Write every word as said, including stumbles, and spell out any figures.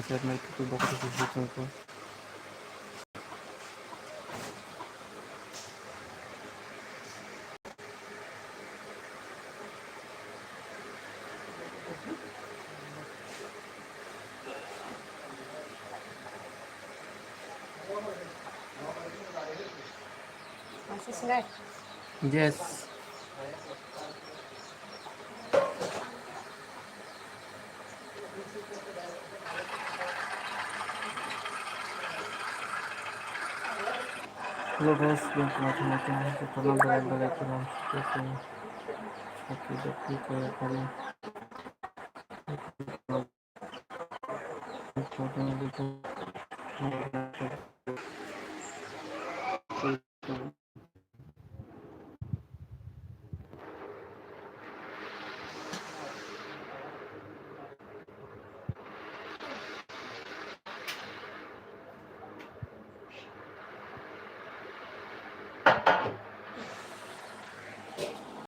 Share mai tutu bokol tutu sujung ko. Yes. Hello guys, welcome to my channel. Kita belai belai kita. Oke, oke, oke, oke.